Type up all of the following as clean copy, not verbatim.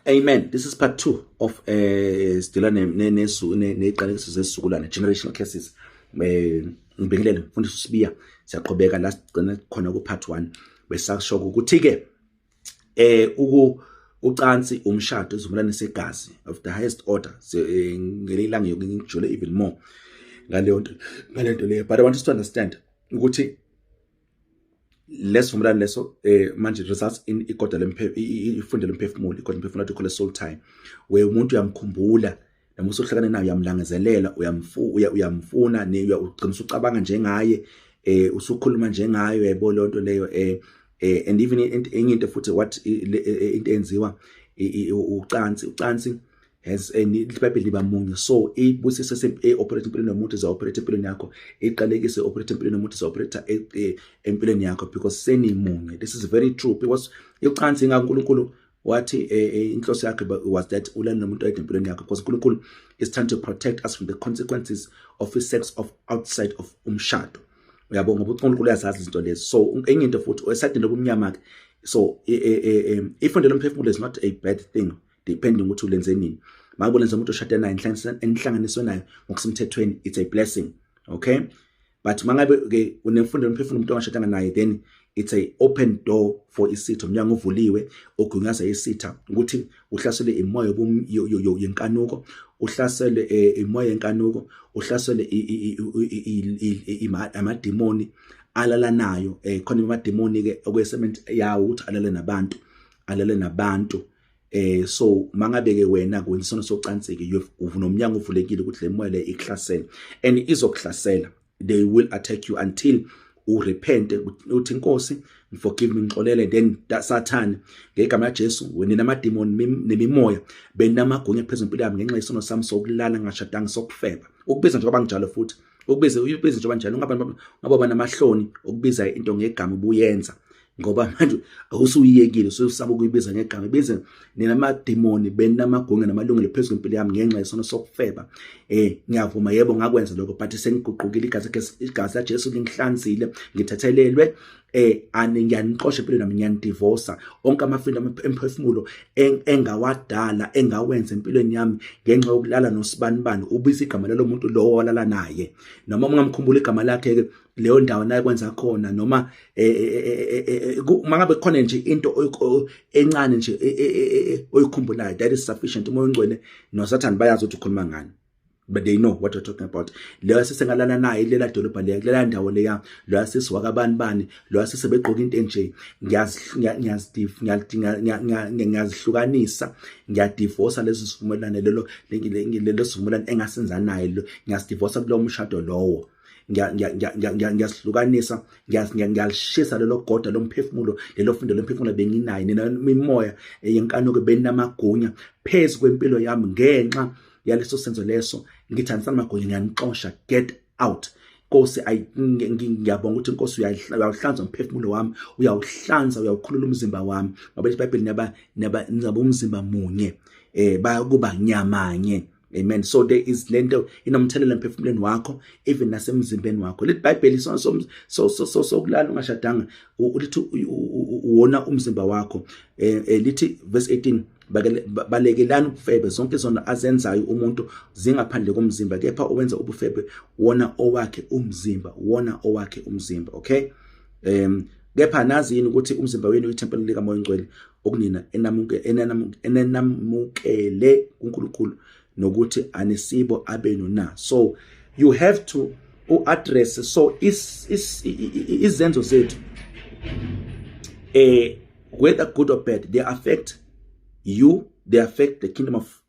Amen. This is part 2 of sidila nesu neziqalekiso zesizukulwane, generational curses. Ngibingelele mfundisi uSibiya, siyaqhubeka la sigcina khona ku part 1. Besasho ukuthi ke uku ucansi, umshado, isivumelwano segazi of the highest order. Ngelinye ilanga ngijule even more ngaleyo nto, ngalento leyo, but I want us to understand ukuthi lesivumelwano leso manje results in igoda lemphe ifunde lemphefumulo, igoda lemphefumulo athi call soul tie, where umuntu uyamkhumbula noma usuhlakane naye, uyamlangazelela, uyamfuna, ne ugcina usucabanga njengaye, usukhuluma njengayo, uyayibona leyo nto leyo. And even enye into futhi, what into enziwa ucansi has iBhayibheli liba munye. So ibusiso e-operate empilweni yomuntu iza-operate empilweni yakho, iqalekise operate empilweni yomuntu iza-operate empilweni yakho, because senimunye. This is very true, because ucansi ingakho uNkulunkulu wathi inhloso yakhe was that ulale nomuntu oyedwa empilweni yakho, because uNkulunkulu is trying to protect us from the consequences of sex of outside of umshado, uyabo, ngoba uNkulunkulu uyazazi izinto lezi. So enye into futhi esayidini lobumnyama ke, so ifundo lomphefumulo is not a bad thing, depending ukuthi ulenze nini. Makubo lenza umuntu oshade naye, enihlanganiswe naye ngokusemthethweni, it's a blessing, okay? But mangabe ke unemfundo yomphefumulo umuntu ongashadanga naye, then it's a open door for isitha, umnyango ovuliwe ogunyaza isitha ukuthi uhlasele imoya yenkanuko, uhlasele imoya yenkanuko, uhlasele amadimoni alala nayo. Khona amadimoni ke okwesement yawo ukuthi alale nabantu, alale nabantu. So mangabe ke wena kwenza isono socansi ke, unomnyango uvulekile ukuthi le moya le ikuhlasele, and izokuhlasela. They will attack you until urepent, uthi, "Inkosi, forgive me, ngixolele." Then Satan, ngegama laJesu, wena namademoni nemimoya benamagunya phezulu empilo yami ngenxa yesono sami sokulala ngashadanga, sokufeba, ukubiza njengoba ngijalo futhi, ukubiza, uyibiza njengoba njalo, ungaba namahloni ukubiza into ngegama ubuyenza, ngoba manje awusuyiyekile, usuyusaba ukuyibiza ngegama. Ibize, "Nina amademoni benamagunya namalungelo phezulu kwempilo yami ngenxa yesono sokufeba, ngiyavuma, yebo, ngakwenza lokho, but sengiguqukile, igazi laJesu lingihlanzile, ngithethelelwe. Ani ngiyanixosha empilweni nami, ngiyanidivorsa onke amafindo emphefumulo engawadala, engawenza empilweni yami ngenxa yokulala nosibanibani." Ubiza igama lalo muntu lowo walala naye, noma ungamkhumbula igama lakhe ke, leyo ndawo naye kwenza khona, noma mangabe khona nje into encane nje oyikhumbulayo, that is sufficient. Umoya oNgcwele noSathane bayazi ukuthi ukhuluma ngani, but they know what you're talking about. Leyo sesengalala naye lela dolobha leya, kulela ndawo leya, lo sisi wakabani bani, lo sisi begqoka into enje, ngiyazihlukanisa, ngiyadivorsa leso sivumelwano, lelo sivumelwano engasenza naye lo, ngiyasidivorsa kulowo mshado lowo, ngiyasihlukanisa, ngiyalishisa lelo goda lomphefumulo, lelo fundo lomphefumulo benginayo. Nina imimoya yenkanuko benamagunya phezu kwempilo yami ngenxa yaleso senzo leso, ngithandisana magunya, ngiyanixosha, get out. Nkosi, ngiyabonga ukuthi, Nkosi, uyawuhlanza umphefumulo wami, uyawuhlanza, uyawukhulula umzimba wami, ngoba iBhayibheli naba naba umzimba munye, bayakuba nyamanye. Amen. So there is lento inomthelela emphefumulweni wakho, even nasemzimbeni wakho. Lithi iBhayibheli so so so so sokulala ungashadanga, ulithi uwona umzimba wakho. Lithi verse 18, "Balekelani ubufebe. Zonke izono azenzayo umuntu zingaphandle komzimba, kepha owenza ubufebe wona owakhe umzimba, wona owakhe umzimba." Okay, "Kepha nazi yini ukuthi umzimba wenu uyithempeli likaMoya oNgcwele okunina, enamukele kuNkulunkulu, nokuthi anisibo abenu na?" So you have to u-address so is izenzo zethu, whether good or bad, they affect you, they affect the kingdom of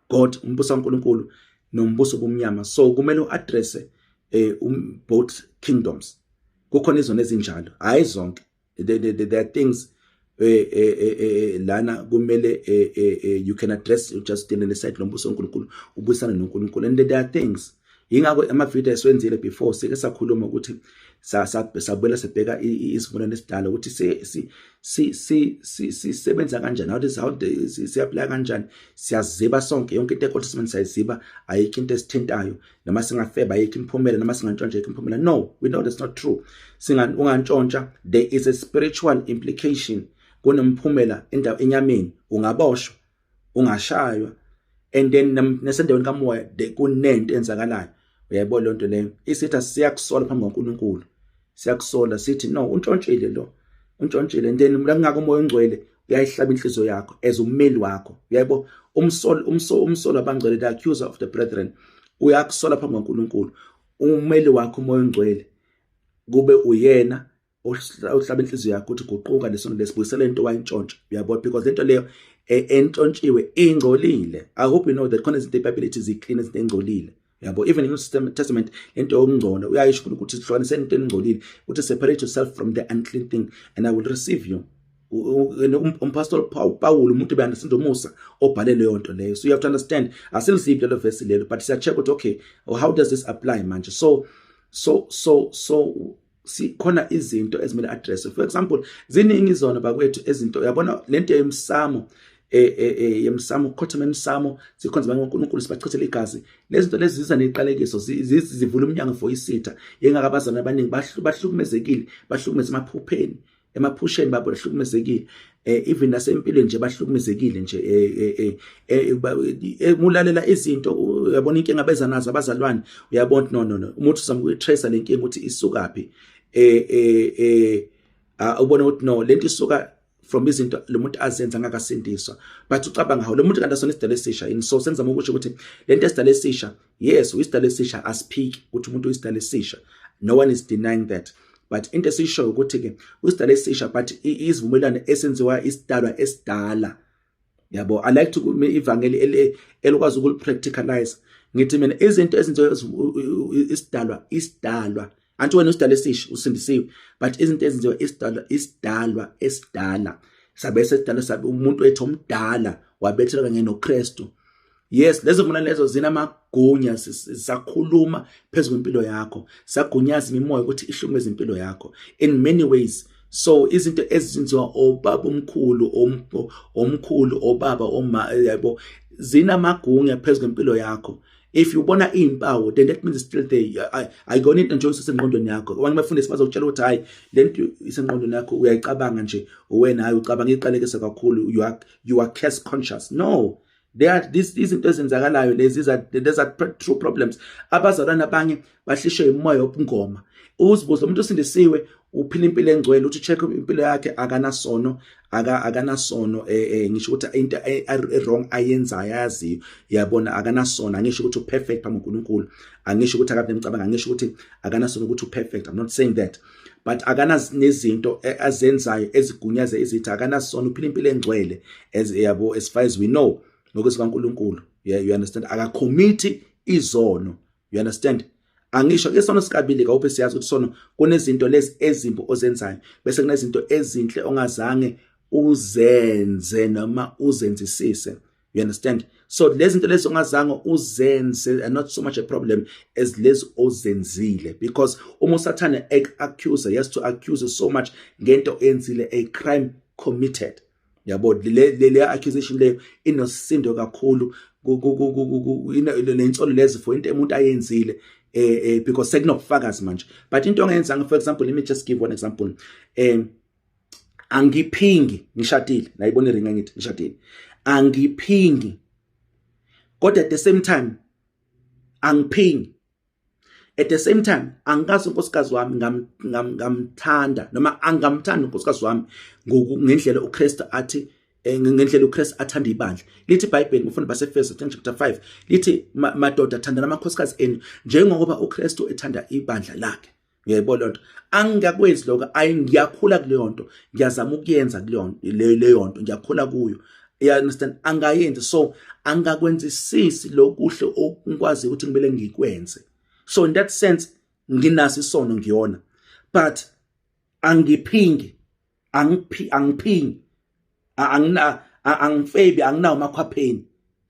God, umbuso kaNkulunkulu nombuso bomnyama. So kumele uaddress both kingdoms. Kukhona izono ezinjalo, hayi zonke. There are things lana kumele you can address just in the side lombuso kaNkulunkulu, ubuyisana noNkulunkulu, and there are things, yingakho ama-video esiwenzile before sike sakhuluma ukuthi sabuyela sibheka isivumelwano esidala ukuthi si sisebenza kanjani, how siyapply kanjani. Siyaziba sonke, yonke into eKold Testament siyaziba, ayikho into esithintayo, noma singafeba ayikho imiphumela, noma singantshontsha ayikho imiphumela. No, we know that's not true. Singa ungantshontsha, there is a spiritual implication. Kunomphumela enyameni, ungaboshwa, ungashaywa, and then nasendaweni kamoya kunento enzakalayo. Uyayibona lento leyo? Isitha siyakusola phambi kwaNkulunkulu, siyakusola sithi no, untshontshile lo, untshontshile. And then la kungako uMoya oNgcwele uyayihlaba inhliziyo yakho as ummeli wakho. Uyaybo, umsolo, umsolo abangcwele, the accuser of the brethren, uyakusola phambi kwaNkulunkulu. Ummeli wakho uMoya oNgcwele kube uyena ohlaba inhliziyo yakho ukuthi guquka, lesono lesibuyisele into wayintshontsha. Uyabona? Because lento leyo entshontshiwe ingcolile. I hope you know that khona izinto iBhayibheli ethi zi-clean, izinto engcolile. Yabo, even in New Testament into yokungcola uyayisho ukuthi hlukanise into engcolile, uthi separate yourself from the unclean thing and I will receive you. Umpastor Paul, umuntu beyandasinda umusa, obhale leyo nto leyo. So you have to understand, asiliziphi lelo verse lelo, but siya-check ukuthi okay, how does this apply manje? So sikhona izinto ezimele address. For example, ziningi izono bakwethu, ezinto uyabona lento yemsamo, yemsamo, khothama emsamo, sikhonza abanye uNkulunkulu, sibachithele igazi. Lezi zinto lezi ziza neqalekiso, zivula umnyango for isitha. Yengaka abazalwane abaningi bahlukumezekile, bahlukumeze emaphupheni, emaphusheni babo bahlukumezekile, even nasempilweni nje bahlukumezekile nje. Mulalela izinto, uyabona inkinga beza nazo abazalwane, uyabona, no no no, umuntu uzama ukuyitrace le nkinga ukuthi isukaphi, ubona ukuthi no, lento isuka from izinto lo muntu azenza ngakasindiswa. But ucabanga, hawo, lo muntu kanti asona isidalo esisha yini? So senzama ukusho ukuthi lento esidalo esisha, yes, uyisidalo esisha, asiphiki ukuthi umuntu uyisidalo esisha, no one is denying that. But into esishoyo ukuthi ke uyisidalo esisha, but izivumelwano esenziwa isidalwa esidala. Yabo, I like to ivangeli elikwazi ukulipracticalize. Ngithi mina izinto ezenziwa isidalwa, isidalwa anti wena usidalwa esisha, usindisiwe, but izinto ezenziwa isidalwa, isidalwa esidala, sabe sesidalwa, sabe umuntu wethu omdala wabethelwa kanye noKristu. Yes, lezo vumelwano lezo zinamagunya, sakhuluma phezu kwempilo yakho, sagunyaza imimoya ukuthi ihlukumeze impilo yakho in many ways. So izinto ezenziwa obaba omkhulu, omkhulu, obaba, oma, yabo, zinamagunya phezu kwempilo yakho. If ubona izimpawu, then that means it's still there. Ayikona into nje isengqondweni yakho. Abanye bafundisi bazokutshela ukuthi hayi, lento isengqondweni yakho, uyayicabanga nje wena, hayi, ucabanga iqalekisa kakhulu, you are curse conscious. No, there are these izinto ezenzakalayo lezi, these are true problems. Abazalwane abanye bahlishwe imoya yobungoma. Uzibuze, umuntu osindisiwe uphila impilo engcwele, uthi check impilo yakhe, akanasono, akanasono, ngisho ukuthi into wrong ayenzayo ayaziyo. Yabona, akanasono. Angisho ukuthi uperfect phambi kuNkulunkulu, angisho ukuthi akabe nemcabango, angisho ukuthi akanasono ukuthi uperfect, I'm not saying that, but akanazi nezinto azenzayo ezigunyaze izithi akanasono, uphila impilo engcwele as, yabo, as far as we know ngokwesikaNkulunkulu. Yeah, you understand? Akacommit izono, you understand? Angisho isono sikabili kawuphi, siyazi ukuthi sono kunezinto lezi ezimbi ozenzayo, bese kunezinto ezinhle ongazange uzenze noma uzenzisise, you understand? So lezi zinto lezi ongazange uzenze are not so much a problem as lezi ozenzile, because uma uSathane accuse, he has to accuse so much ngento enzile, a crime committed. Yabo, le accusation leyo inosindo kakhulu, lensolo lezi for into umuntu ayenzile, because sekunobufakazi manje. But into ongayenzanga, for example, let me just give one example, angiphingi, ngishadile, nayibona iringa, ngithi ngishadile, angiphingi, kodwa at the same time angiphingi, at the same time angikazi unkosikazi wami ngamthanda noma angamthanda unkosikazi wami ngendlela uKristu athi, ngendlela uKristu athanda ibandla. Lithi iBhayibheli, ngifunda baseEfeso chapter 5, lithi madoda, thandana amakhosikazi enu njengoba uKristu ethanda ibandla lakhe. Uyayibona lonto? Angingakwenzi lokho. Ayi, ngiyakhula kuleyo nto, ngiyazama ukuyenza kuleyo leyo nto, ngiyakhula kuyo, you understand? Angayenzi, so angakwenzisisi lokuhle okungikwazi ukuthi ngibele ngikwenze. So in that sense nginaso isono, ngiyona, but angiphingi, angiphingi, angina, angifebi, anginawo amakhwapheni,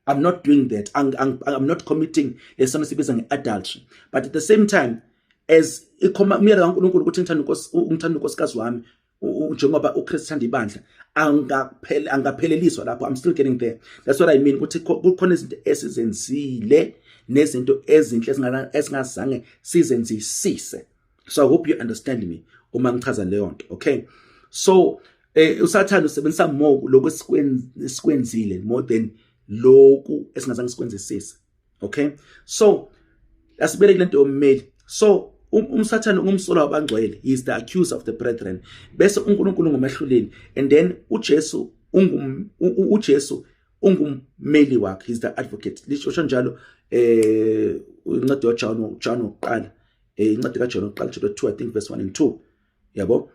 I'm not doing that. I'm not committing lesono sibiza ngeadultery. But at the same time, as ikhoma umyalo kaNkulunkulu ukuthi ngithanda inkosi, ngithanda unkosikazi wami njengoba uKristu thanda ibandla, angaphele angapheleliswa lapho. I'm still getting there. That's what I mean ukuthi kukhona izinto esizenzile nezinto ezinhle esingazange sizenzisise. So I hope you understand me uma ngichaza leyo nto. Okay, so Usathane usebenzisa more lokho esikwenzile more than lokhu esingazange sikwenzisise. Okay, so asibele kulento yommeli. So umsathane ungumsolwa wabangcwele, he is the accuser of the brethren. Bese uNkulunkulu ngumehluleli, and then uJesu uJesu ungummeli wakhe, he is the advocate. Lisho njalo incwadi yoJohn, John wokuqala, incwadi kaJohn wokuqala chapter 2 I think verse 1 and 2, yabo.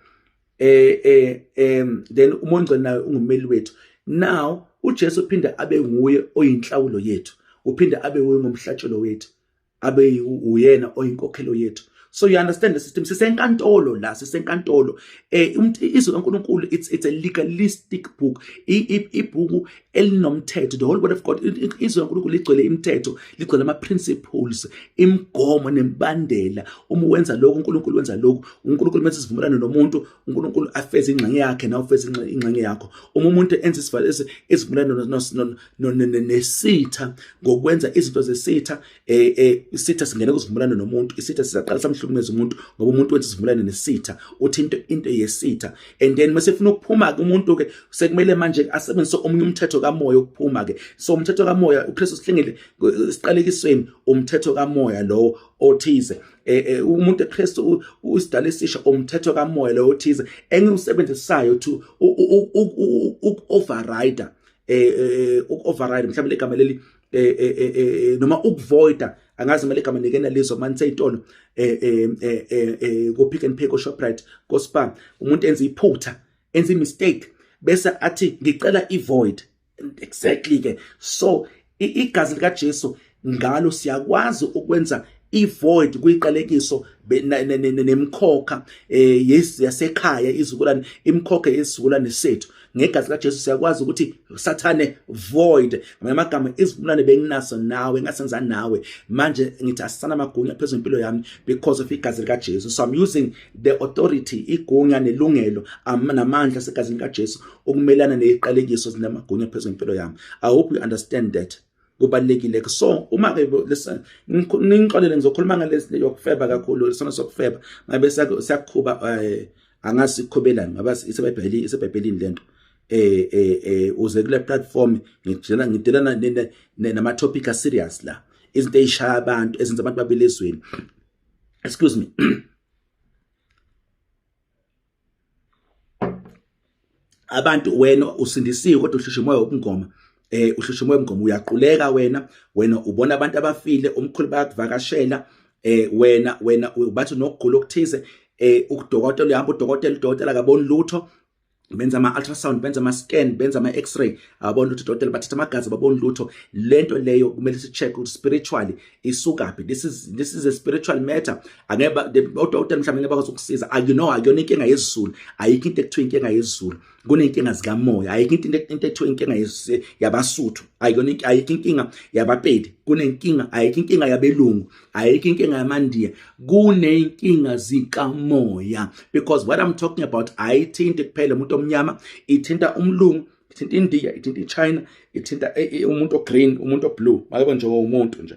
Then uMoya oNgcwele naye ungummeli wethu. Now uJesu uphinde abe nguye oyinhlawulo yethu, uphinde abe nguye ngomhlatshelo wethu, abe uyena oyinkokhelo yethu. So you understand the system. Sisenkantolo la, sisenkantolo. Izwi kaNkulunkulu, it's a legalistic book. Ibhuku elinomthetho, the whole word of God. Izwi kaNkulunkulu ligcwele imithetho, ligcwele ama principles, imigomo nemibandela. Uma wenza lokhu, uNkulunkulu wenza lokhu. uNkulunkulu menza isivumelwano nomuntu, uNkulunkulu afeze ingxenye yakhe, nawe ufeze ingxenye yakho. Uma umuntu enza isivumelwano nesitha ngokwenza izinto zesitha, isitha singena kusivumelwano nomuntu, isitha sisaqala samhlukumeza umuntu ngoba umuntu wenza isivumelwano nesitha, uthi into yesitha. And then mase efuna ukuphuma ke umuntu ke sekumele manje asebenzise omunye umthetho kamoya ukuphuma ke. So umthetho kamoya uKristu sihlengile siqalekisweni, umthetho kamoya lowo othize. Umuntu eKristu usidala esisha, umthetho kamoya lowo othize engiwusebenzisayo to uku-override, uku-override mhlawumbe legama leli, noma ukuvoida, angazi mele igama nikena lizo manje seyitolo, ko Pick n Pay, ko Shoprite, ko Spar, umuntu enza iphutha, enza imistake, bese athi ngicela ivoid. Exactly ke. So igazi lika Jesu ngalo siyakwazi ukwenza ivoid kuyiqalekiso nemkhokha yasekhaya, izizukulwane, imkhokha yesizukulwane sethu. Ngegazi kaJesu siyakwazi ukuthi Sathane void. Ngamanye amagama, isivumelwano benginaso nawe, ngasenza nawe, manje ngithi asisana amagunya phezulu impilo yami because of igazi likaJesu. So I'm using the authority, igunya nelungelo namandla segazini kaJesu ukumelana neziqalekiso zinamagunya phezulu impilo yami. I hope you understand that. Kubalulekile. So uma ke listen, ningixolele ngizokhuluma ngalezi yokufeba kakhulu, isona sokufeba ngabe siyakhuba, angazi sikhubelani ngoba iseBhayibhelini, iseBhayibhelini lento. Uze kule platform ngijela ngidelana nama topic a serious la, izinto ezishaya abantu, ezenza abantu babelezweni. Excuse me. Abantu wena usindisiwe kodwa uhlusha umoya wobungoma, uhlusha umoya wobungoma, uyaquleka wena, wena ubona abantu abafile, umkhulu bayakuvakashela, wena ubathi unokugula okuthize, udokotela uyahamba, udokotela akaboni lutho, benza ama-ultrasound, benza ama-scan, benza ama-x-ray, ababoni lutho udokotela, bathatha amagazi, ababoni lutho. Lento leyo kumele si-check ukuthi spiritually isukaphi. This is a spiritual matter. Angeke odokotela mhlawumbe ngeke bakwazi ukusiza. You know, akuyona inkinga yesiZulu, ayikho into ekuthiwa inkinga yesiZulu, kuney'nkinga zikamoya. Ayikho into ekuthiwa inkinga yabaSuthu, ayikho inkinga yabaPedi, kunenkinga, ayikho inkinga yabelungu, ayikho inkinga yamaNdiya, kuney'nkinga zikamoya. Because what I'm talking about ayithinti kuphela umuntu omnyama, ithinta umlungu, ithinta iNdiya, ithinta iChina, ithinta umuntu ogreen, umuntu oblue, maye nje umuntu nje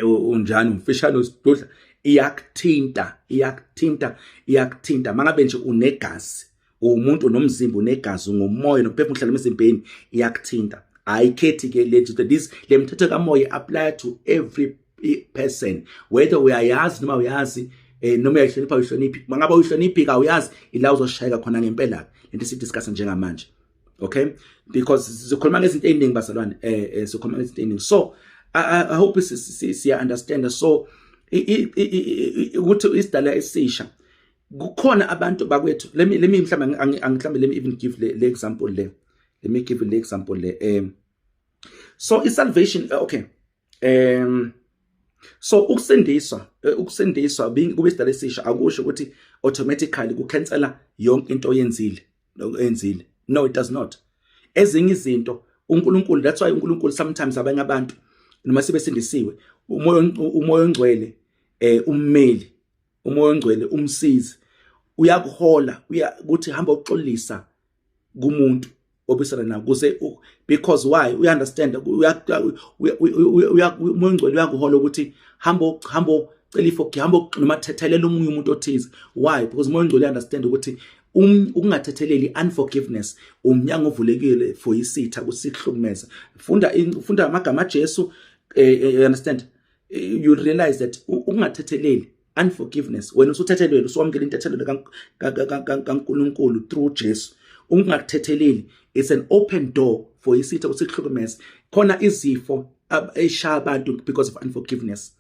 unjani, umfishane, usidudla, iyakuthinta, iyakuthinta, iyakuthinta. Mangabe nje unegazi, umuntu nomzimba unegazi, ngomoya nomphefumulo uhlala emzimbeni, iyakuthinta. Ayikhethi ke le nto. This le mthetho kamoya apply to every person, whether uyayazi noma uyazi, noma uyayihlonipha uyihloniphi. Mangabe uyihloniphi ka uyazi, ila uzoshayeka khona ngempela lento esidiscuss njengamanje. Okay, because sikhuluma ngezinto eziningi bazalwane, sikhuluma ngezinto eziningi. So I hope siya understand. So ukuthi isidala esisha kukhona abantu bakwethu, let me mhlawumbe mhlawumbe let me even give le example le, let me give le example le. So i salvation, okay, so ukusindiswa kube isidala esisha akusho ukuthi automatically kucancela yonke into oyenzile oyenzile. No, it does not. Ezinye izinto uNkulunkulu, that's why uNkulunkulu sometimes abanye abantu noma sebesindisiwe, umoya ongcwele, ummeli, umoya ongcwele umsizi, uyakuhola, uya ukuthi hamba uxolisa kumuntu obisana nawo kuze, because why, we understand, uya umoya ongcwele uyakuhola ukuthi hamba hamba cela iforgive, hamba noma thethelela omunye umuntu othize. Why? Because umoya ongcwele understand ukuthi Ukungathetheleli, unforgiveness, umnyango ovulekile for isitha ukuthi sikuhlukumeza. Funda amagama aJesu, you understand, you realize that ukungathetheleli, unforgiveness, wena usuthethelelwe, usuwamukela intethelelo kaNkulunkulu through Jesu, ukungathetheleli it's an open door for isitha ukuthi sikuhlukumeze. Khona izifo eshaya abantu because of unforgiveness.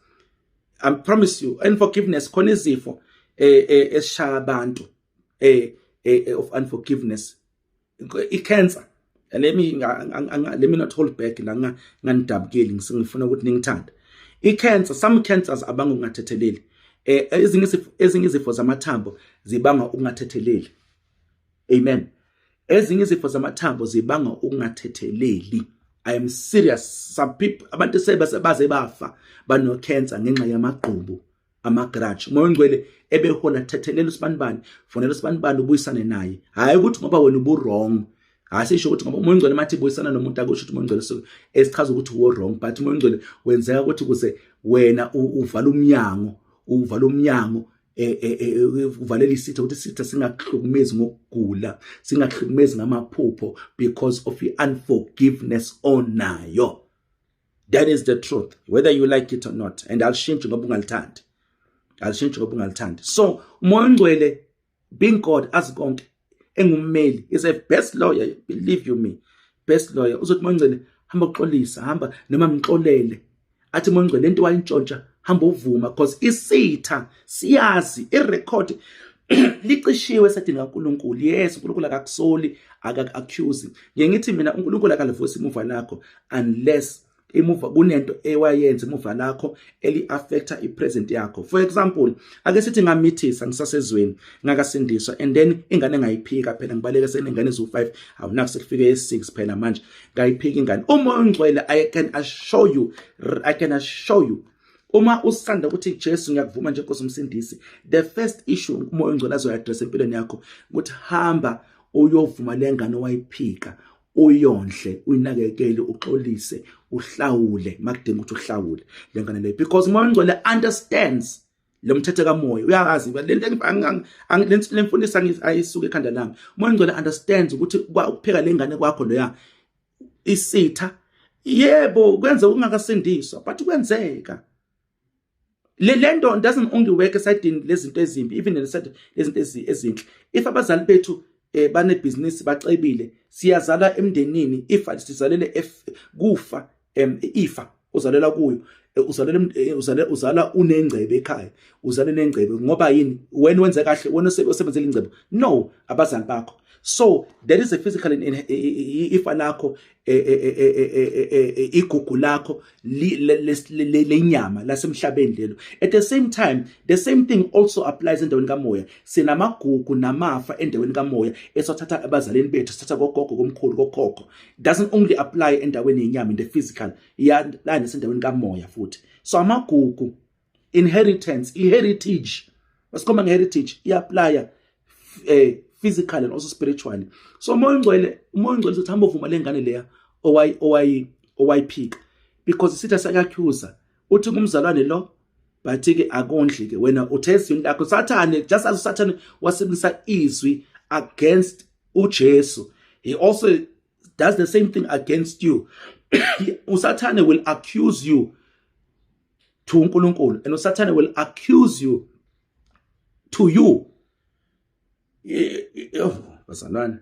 I promise you, unforgiveness, khona izifo esishaya abantu of unforgiveness, i-cancer. Let me not hold back la, nganidabukeli, ngifuna ukuthi ningithande. I-cancer, some cancers abanga ukungathetheleli. Ezinye izifo zamathambo zibanga ukungathetheleli. Amen. Ezinye izifo zamathambo zibanga ukungathetheleli. I am serious. Some people, abantu sebaze bafa bano cancer ngenxa yamagqubu, ama-grudge. Umoya Ongcwele ebehola, thethelela usibanibani, fonela usibanibani, ubuyisane naye. Hayi ukuthi ngoba wena ubu-wrong. Hayi, sisho ukuthi ngoba umoya ongcwele mathi buyisana nomuntu, akusho ukuthi umoya ongcwele esichaza ukuthi uwo wrong, but umoya ongcwele wenzeka ukuthi ukuze wena uvala umnyango, uvala umnyango, uvalela isitha ukuthi isitha singakuhlukumezi ngokugula, singakuhlukumezi ngamaphupho because of i-unforgiveness onayo. That is the truth, whether you like it or not, and alishintshi ngoba ungalithandi, alishintshi ngoba ungalithandi. So umoya ongcwele, being God, azi konke, engummeli, is a best lawyer, believe you me, best lawyer. Uzothi moya ongcwele, hamba uxolisa, hamba noma mxolele. Athi moya ongcwele, lento wayintshontsha, hamba uvuma, because isitha siyazi irecord licishiwe esedini kaNkulunkulu. Yes, uNkulunkulu akakusoli, akaku-accuse. Ngiye ngithi mina uNkulunkulu akalivusi imuva lakho unless imuva kunento ewayenza imuva lakho eli-affecta i-present yakho. For example, ake sithi ngamithisa ngisasezweni, ngakasindiswa, and then ingane ngayiphika phela, ngibaleke senengane eziwu-5, awunaku sekufike e-6 phela manje, ngayiphika ingane. Umoya ongcwele, I can assure you, I can assure you, uma usanda ukuthi Jesu ngiyakuvuma nje Nkosi umsindisi, the first issue umoya ongcwele azoyi-address empilweni yakho ukuthi hamba uyovuma lengane owayiphika, uyondle, uyinakekele, uxolise, uhlawule makudinga ukuthi uhlawule lengane leyo, because umoya ongcwele understands lo mthetho kamoya, uyazi lento. Lemfundiso ayisuke ekhanda lami. Umoya ongcwele understands ukuthi ukupheka lengane kwakho loya, isitha, yebo, kwenza ungakasindiswa, but kwenzeka. Le lento doesn't only work esayidini lezinto ezimbi, even in the side lezinto ezinhle. If abazali bethu banebhizinisi, bacebile, siyazala emndenini, if sizalele kufa, ifa uzalela kuyo, uzalela uzale uzala unengcebe ekhaya, uzale nengcebe ngoba yini? Wena wenze kahle, wena osebenzela ingcebo? No, abazali bakho. So there is a physical ifa lakho, igugu lakho lenyama lasemhlabeni lelo. At the same time, the same thing also applies endaweni kamoya. Sinamagugu namafa endaweni kamoya esathatha abazalini bethu, sithatha kogogo, komkhulu, kokhokho. Doesn't only apply endaweni yenyama, in the physical, iya la nesendaweni kamoya futhi. So amagugu, inheritance, i-heritage, basikhomba nge-heritage, iya-applya physically and also spiritually. So umoya ongcwele, umoya ongcwele uthi hamba uvuma lengane leya owayiphika, because isitha siya-accusa, uthi kumzalwane lo, but ke akondli ke wena uthe ezwini lakho. Sathane, just as uSathane wasebenzisa izwi against uJesu, he also does the same thing against you. uSathane will accuse you to uNkulunkulu and uSathane will accuse you to you. Oh, bazalwane,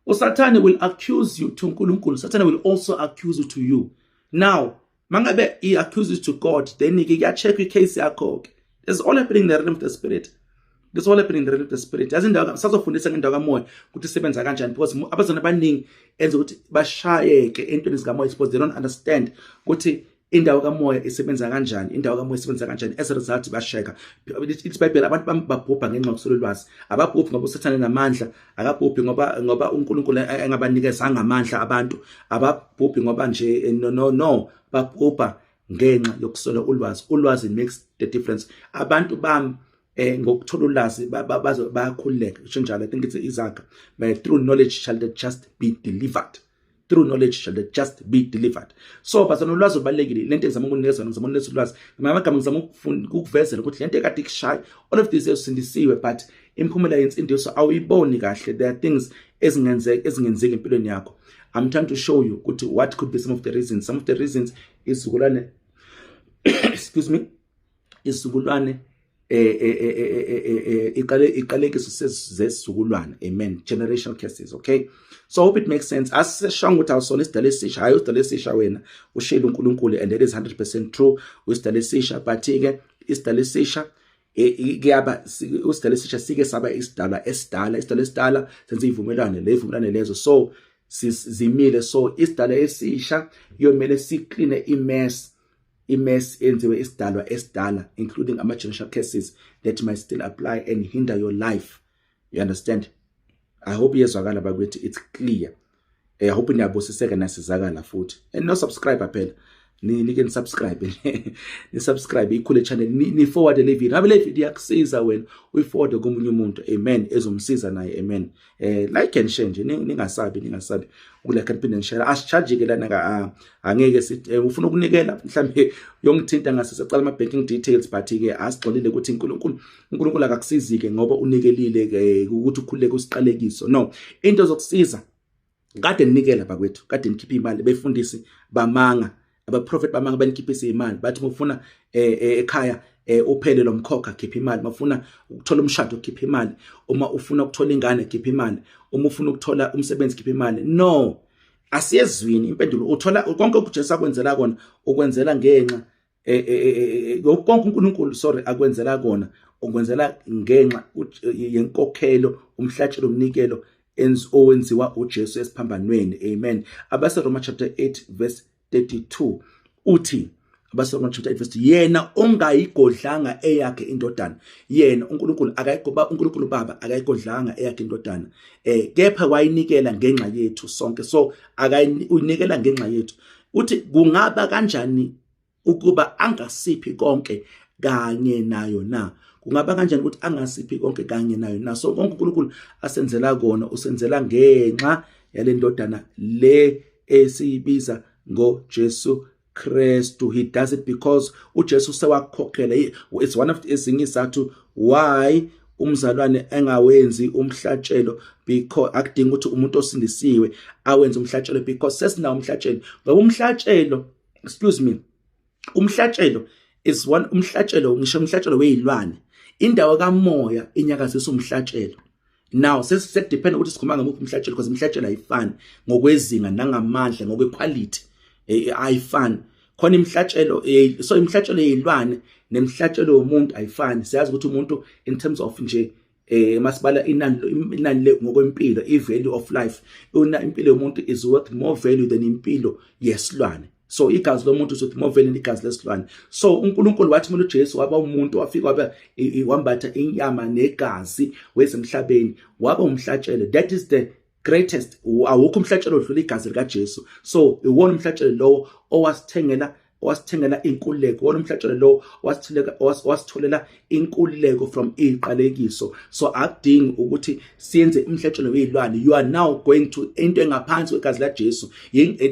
uSathane will accuse you to uNkulunkulu, Satan will also accuse you to you. Now mangabe he accuses you to God, then ke kuya-check i-case yakho ke. It's all happening in the realm of the spirit. This all happening in the realm of the spirit. Yazi, indawo sazofundisa ngendawo kamoya ukuthi isebenza kanjani, because abazalwane abaningi enza ukuthi bashayeke entweni zikamoya because they don't understand ukuthi indawo kamoya isebenza kanjani, indawo kamoya isebenza kanjani. As a result bashayeka. Ithi iBhayibheli abantu babhubha ngenxa yokuswela ulwazi. Ababhubhi ngoba uSathane namandla, akabhubhi ngoba uNkulunkulu engabanikezanga amandla abantu, ababhubhi ngoba nje, no, no, no, babhubha ngenxa yokuswela ulwazi. Ulwazi makes the difference. Abantu bami ngokuthola ulwazi bazo bayakhululeka, isho njalo. I think it's Izaga, by through knowledge shall the just be delivered, through knowledge shall the just be delivered. So bazana, ulwazi olubalulekile. Lento engizama ukunikeza, ngizama ukunikeza ulwazi ngamagama, ngizama ukuvezela ukuthi lento ekade ikushaya all of this, usindisiwe, but Imiphumela yensindiso awuyiboni kahle. There are things ezingenzeka, ezingenzeki empilweni yakho. I'm trying to show you ukuthi what could be some of the reasons. Some of the reasons, isizukulwane, excuse me, isizukulwane, iqale iqalekiso sesizukulwane, amen, generational curses, okay? So I hope it makes sense. Asishanga ukuthi awusona isidalwa esisha. Hayi, usidalwa esisha wena, ushilo uNkulunkulu, and that is 100% true, usidalwa esisha. But ke isidalwa esisha kuyaba usidalwa esisha sike saba isidalwa esidala. Isidalwa esidala senze ivumelwano, le ivumelwano lezo so zimile. So isidalwa esisha kuyomele si-clean i-mess, i-mess enziwe isidalwa esidala, including ama-generational curses that might still apply and hinder your life. You understand? I hope iyezwakala bakwethu, it's clear. I hope niyabusiseka, nasizakala futhi. And no subscribe phela, nike ni-subscribe, ni-subscribe, ikhule channel, ni forward le video. Ngabe le video iyakusiza wena, uyi-forward komunye umuntu, amen, ezomsiza naye, amen. Like and share nje, ningasabi, ningasabi uku-like and phinde share. Asi-charge ke lana, angeke sithi ufuna ukunikela, mhlambe yongithinta ngasesecala ama banking details, but ke asigxolile ukuthi uNkulunkulu akakusizi ke ngoba unikelile ke ukuthi ukhuleke usiqalekiso. No, into zokusiza kade ninikela bakwethu, kade nikhipha imali, befundisi bamanga, abaprofet bamanga, banikhiphisa imali, bathi mufuna ekhaya uphele lo mkhokha, khipha imali. Mafuna ukuthola umshado, khipha imali. Uma ufuna ukuthola ingane, khipha imali. Uma ufuna ukuthola umsebenzi, khipha imali. No, asiyezwini impendulo. Uthola konke uJesu akwenzela kona, ukwenzela ngenxa konke uNkulunkulu, sorry, akwenzela kona, ukwenzela ngenxa yenkokhelo, umhlatshelo, umnikelo owenziwa uJesu esiphambanweni, amen. AbaseRoma chapter 8 verse 32 uthi, abaseRoma chapter 8 verse 2, yena ongayigodlanga eyakhe indodana, yena uNkulunkulu akayigoba, uNkulunkulu Baba akayigodlanga eyakhe indodana, kepha wayinikela ngenxa yethu sonke. So akayinikela ngenxa yethu. Uthi kungaba kanjani ukuba angasiphi konke kanye nayo na? Kungaba kanjani ukuthi angasiphi konke kanye nayo na? So konke uNkulunkulu asenzela kona, usenzela ngenxa yalendodana le esiyibiza ngoJesu Kristu. He does it because uJesu sewakhokhela. It's one of ezinye izathu why umzalwane engawenzi umhlatshelo, because akudingi ukuthi umuntu osindisiwe awenze umhlatshelo, because sesinawo umhlatshelo. Ngoba umhlatshelo, excuse me, umhlatshelo is one, umhlatshelo, ngisho umhlatshelo wezilwane, indawo kamoya inyakazisa umhlatshelo. Now seku-depend ukuthi sikhuluma ngamuphi umhlatshelo, because imihlatshelo ayifani ngokwezinga nangamandla, ngokwe-quality ayifani. Khona imihlatshelo, so imihlatshelo yezilwane nemihlatshelo yomuntu ayifani. Siyazi ukuthi umuntu in terms of nje masibala inani le ngokwempilo, i-value of life, una impilo yomuntu is worth more value than impilo yesilwane. So igazi lomuntu is worth more value than igazi lesilwane. So uNkulunkulu wathi mina uJesu waba umuntu, wafika waba wambatha inyama negazi wezemhlabeni, waba umhlatshelo. That is the greatest. Awukho umhlatshelo odlula igazi likaJesu. So iwona umhlatshelo lowo owasithengela inkululeko, wona umhlatshelo lowo owasitholela inkululeko from iqalekiso. So akudingi ukuthi siyenze umhlatshelo wezilwane. You are now going to into engaphansi kwegazi laJesu.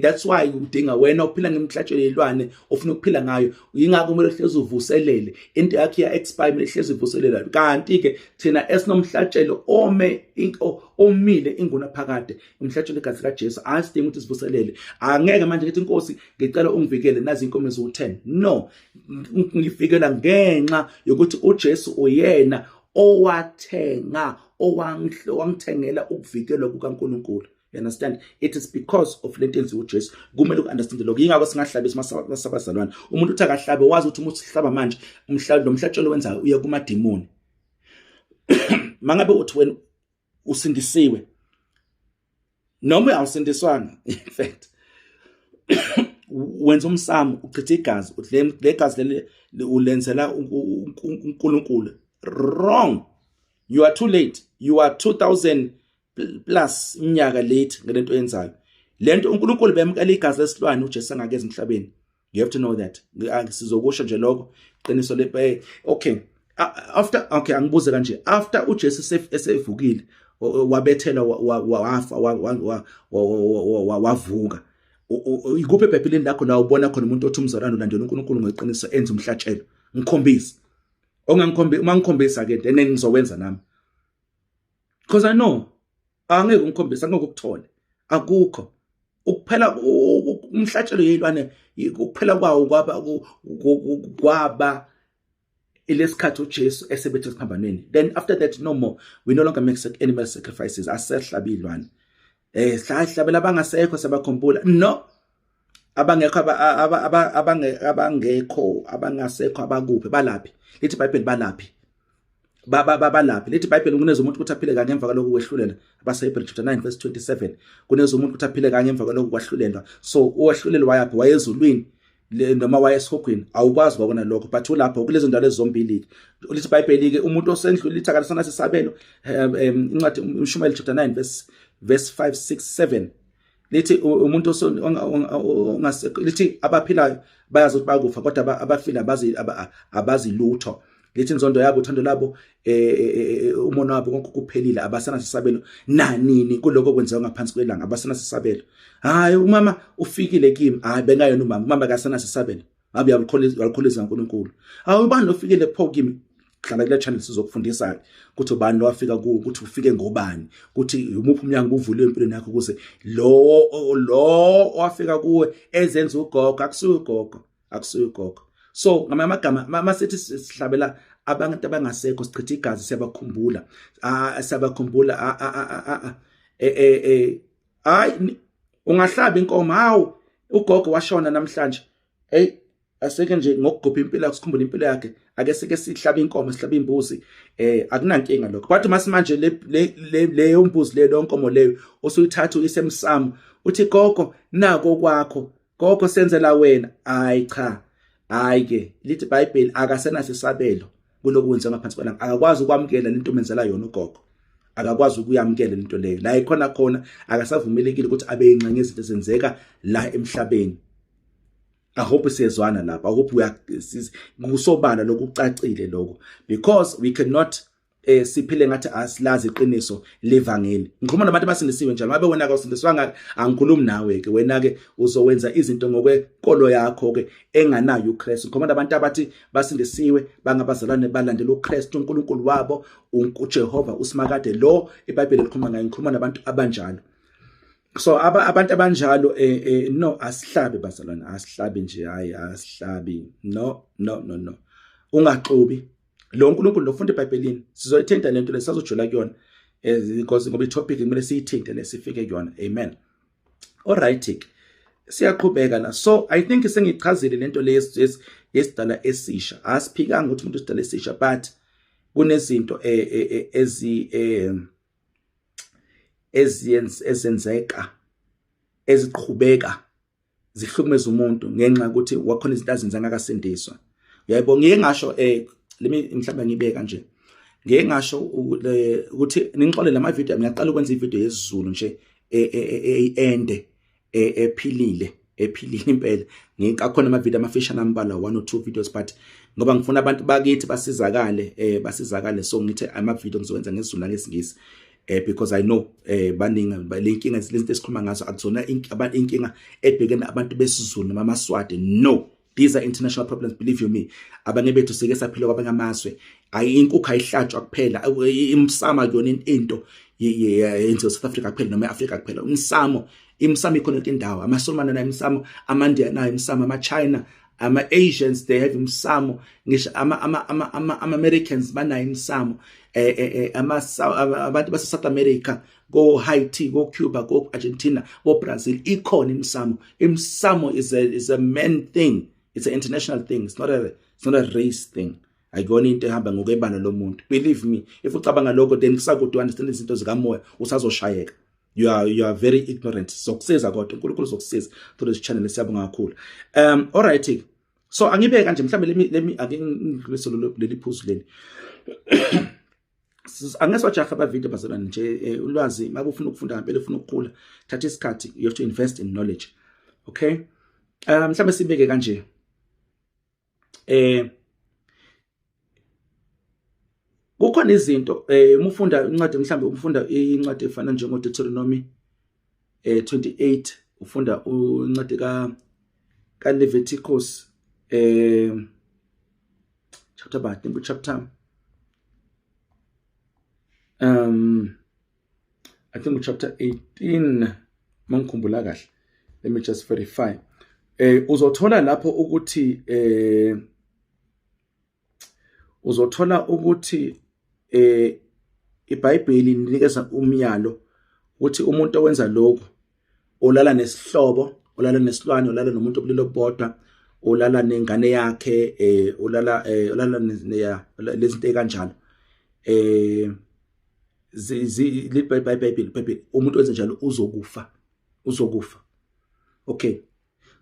That's why udinga wena uphila ngemhlatshelo yezilwane, ufuna ukuphila ngayo. Yingakho kumele uhlezi uvuselele into yakho, iya expire, kumele hlezi uvuselela. Kanti ke thina esinomhlatshelo ome omile ingunaphakade, umhlatshelo igazi kaJesu, asidingi ukuthi sivuselele. Angeke manje ngithi, "Inkosi, ngicela ungivikele, nazi inkomo eziwu10." No, ngivikela ngenxa yokuthi uJesu uyena owathenga, owangithengela ukuvikelwa kukaNkulunkulu. You understand? It is because of lento enziwa uJesu. Kumele uku-understand lokho. Yingakho singahlabi masabazalwane. Umuntu uthi akahlabe, wazi ukuthi uma usihlaba manje umhlalo, lo mhlatshelo wenzayo uya kumadimoni. Mangabe uthi wena usindisiwe noma awusindiswanga, in fact wenza umsamo, uchitha igazi, uthi le gazi leli ulenzela uNkulunkulu. Wrong, you are too late. You are 2000 plus iminyaka late ngalento oyenzayo. Lento uNkulunkulu bemkela igazi lesilwane uJesu angakeza emhlabeni. You have to know that. Sizokusho nje lokho, qiniso le. Okay, after, okay, angibuze kanje, after uJesu esevukile, wabethela, wafa, wavuka, ikuphi eBhayibhelini lakho la ubona khona umuntu othi umzalwane ulandela uNkulunkulu ngeqiniso enza umhlatshelo? Ngikhombise. Ongangikhombi, uma ngikhombisa ke, then ngizowenza nami. Because I know angeke ngikhombise, angeke ukuthole, akukho ukuphela umhlatshelo yezilwane, ukuphela kwawo kwaba ilesikhathi uJesu esebethe esiphambanweni. Then after that, no more, we no longer make animal sacrifices. Asehlaba izilwane, sihlabela abangasekho, sabakhumbula. No, abangekho, abangekho, abangasekho, abakuphi? Balaphi? Lithi iBhayibheli balaphi? Balaphi? Lithi iBhayibheli kuneza umuntu ukuthi aphile kanye, emva kwalokho kwehlulela. AbaseHebrew chapter 9 verse 27, kuneza umuntu ukuthi aphile kanye, emva kwalokho kwahlulelwa. So uwahlulelwa wayaphi? Wayezulwini noma wayesihogweni? Awukwazi kwakona lokho, but ulapho kulezo ndawo lezombili. Lithi iBhayibheli ke umuntu osendlule, lithi akasana sisabelo. Incwadi uMshumayeli chapter 9 verse 5, 6, 7 lithi umuntu ongasekho, lithi abaphilayo bayazi ukuthi bakufa, kodwa abafile abazi, abazi lutho. Lithi inzondo yabo, uthando labo, umona wabo, konke kuphelile, abasana sisabelo nanini kuloko kwenziwa ngaphansi kwelanga, abasana sisabelo. Hayi, umama ufikile kimi. Hayi, bengayona umama, umama akasana sisabelo, ngabe uyakholisa uNkulunkulu. Hawu, ubani lofikile pho kimi? Hlala kule channel, sizokufundisa ukuthi ubani lo wafika kuwo, ukuthi ufike ngobani, ukuthi umuphi umnyango uvuliwe empilweni yakho ukuze lo owafika kuwe ezenza ugogo. Akusuye ugogo, akusuye ugogo. So ngamanye amagama, masithi sihlabela abantu abangasekho, sichitha igazi, siyabakhumbula, siyabakhumbula. Hayi, ungahlaba inkomo, hawu, ugogo washona namhlanje, hey, aseke nje ngokugubha impilo yakhe, sikhumbule impilo yakhe, ake sike sihlaba inkomo, sihlaba imbuzi, akunankinga lokho. Kodwa masimanje le leyo mbuzi leyo, nkomo leyo osuyithatha uyisemsamo, uthi, "Gogo, nako kwakho, gogo, senzela wena." Hayi cha, hayi ke, lithi iBhayibheli akasenaso isabelo kulokhu kwenziwa ngaphansi kwelanga. Akakwazi ukwamukela lento menzela yona ugogo, akakwazi ukuyamukela lento leyo. La ikhona khona akasavumelekile ukuthi abe ingxenye izinto ezenzeka la emhlabeni. I hope siyezwana lapha. I hope we are kusobala lokucacile lokho, because we cannot siphile ngathi asilazi iqiniso levangeli. Ngikhuluma nabantu abasindisiwe njalo. Ngabe wena akawusindiswanga, angikhulumi nawe ke. Wena ke uzowenza izinto ngokwenkolo yakho ke enganayo uKristu. Ngikhuluma nabantu abathi basindisiwe, bangabazalwane, balandela uKristu, uNkulunkulu wabo uJehova uSimakade lo iBhayibheli likhuluma ngaye. Ngikhuluma nabantu abanjalo. So abantu abanjalo, no, asihlabe bazalwane, asihlabe nje, hayi, asihlabi. No, no, no, no, ungaxubi lo uNkulunkulu lofunda eBhayibhelini. Sizoyithinta lento lesazojula kuyona, because ngoba i-topic kumele siyithinte lesifike kuyona. Amen. Alright, siyaqhubeka la. So I think sengichazile lento le yesidala esisha. Asiphikanga ukuthi umuntu usidala esisha, but kunezinto ezi ezenzeka, eziqhubeka zihlukumeza umuntu ngenxa yokuthi wakhona izinto azenza ngakasindiswa. Uyayibona, ngike ngasho, lemi mhlawumbe ngibeka kanje, ngike ngasho ukuthi ningixolele ama video, ngiyaqala ukwenza ivideo yesiZulu nje ende, ephilile, ephilile impela. Ngikakhona ama video amafishane ambalwa, one or two videos, but ngoba ngifuna abantu bakithi basizakale, basizakale, so ngithi ama video ngizowenza ngesiZulu nangesiNgisi, because I know baningi lenkinga. Izinto esikhuluma ngazo akuzona inkinga ebhekene abantu besiZulu noma amaSwati. No, these are international problems, believe you me. Abanye bethu sike saphila kwabanye amazwe. Ayi, inkukhu ayihlatshwa kuphela, imsamo kuyona into yenziwa South Africa kuphela noma eAfrica kuphela. Umsamo, imsamo ikhona yonke indawo. AmaSulumane nayo imsamo, amaNdiya nayo imsamo, ama-China, ama-Asians, they have imsamo. Ngisho ama-Americans banayo imsamo, ama abantu base South America, go Haiti, go Cuba, go Argentina, go Brazil, ikhona imsamo. Imsamo is a man thing, it's an international thing, it's not a race thing. Ayikona into ehamba ngokwebala lomuntu, believe me. If ucabanga lokho, then kusakude understand izinto zikamoya, usazoshayeka. You are very ignorant. Sokusiza kodwa uNkulunkulu uzokusiza through this channel. Siyabonga kakhulu. All right, so angibeke kanje mhlambe, let me ake ngidlulise leli phuzu leli. Angeke ama video bazalwane nje. Ulwazi, makufuna ukufunda ngempela, ufuna ukukhula, thatha isikhathi. You have to invest in knowledge, okay? Mhlambe sibeke kanje, kukhona izinto, uma ufunda incwadi, mhlambe ufunda incwadi efana njengo Deuteronomy 28, ufunda incwadi ka Leviticus, chapter, I think chapter I think chapter 18 mangikhumbula kahle, let me just verify. Uzothola lapho ukuthi uzothola ukuthi iBhayibheli linikeza umyalo ukuthi umuntu owenza lokhu, olala nesihlobo, olala nesilwane, olala nomuntu obulili obodwa, olala nengane yakhe, olala olala lezinto ekanjalo, iBhayibheli umuntu wenza njalo uzokufa, uzokufa. Okay,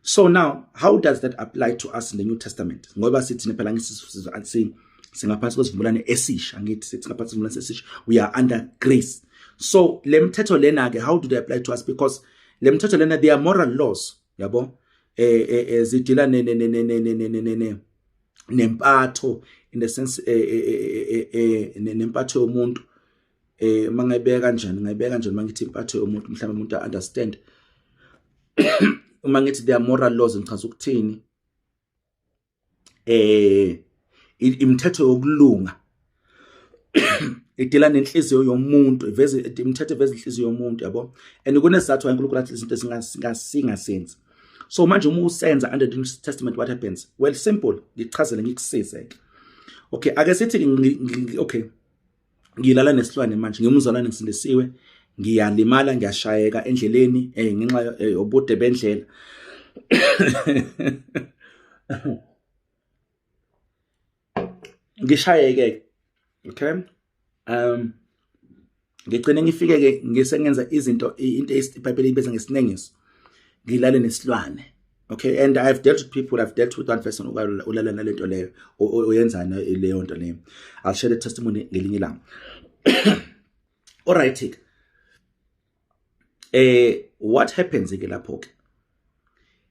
so now how does that apply to us in the New Testament? Ngoba sithi phela ngithi singaphansi kwesivumelwano esisha, ngithi sithi ngaphansi kwesivumelwano esisha, we are under grace. So le mthetho lena ke, how do they apply to us? Because le mthetho lena, they are moral laws, yabo, zidila ne ne ne ne ne ne ne ne nempatho, in the sense nempatho yomuntu. Mangayibeka kanjani, ngayibeka kanjani mangithi impatho yomuntu? Mhlawumbe umuntu understand uma ngithi they are moral laws, ngichaza ukuthini? Imithetho yokulunga idila nenhliziyo yomuntu, iveze imithetho, iveze inhliziyo yomuntu, yabo. And kunesizathu uNkulunkulu athi izinto singasenzi. So manje uma usenza under the New Testament, what happens? Well, simple, ngichazele, ngikusize ke. Okay, ake sithi, okay, ngilala nesilwane manje, ngimzalwane, ngisindisiwe, ngiyalimala, ngiyashayeka endleleni ngenxa yobude bendlela, ngishayeke. Okay, ngigcine ngifike ke ngisengenza izinto, into iBhayibheli ibiza ngesinengiso, ngilale nesilwane. Okay, and I've dealt with people, I've dealt with one person ulala nalento leyo, oyenzana leyo nto leyo. I'll share the testimony ngelinye ilanga. All right, what happens ke lapho ke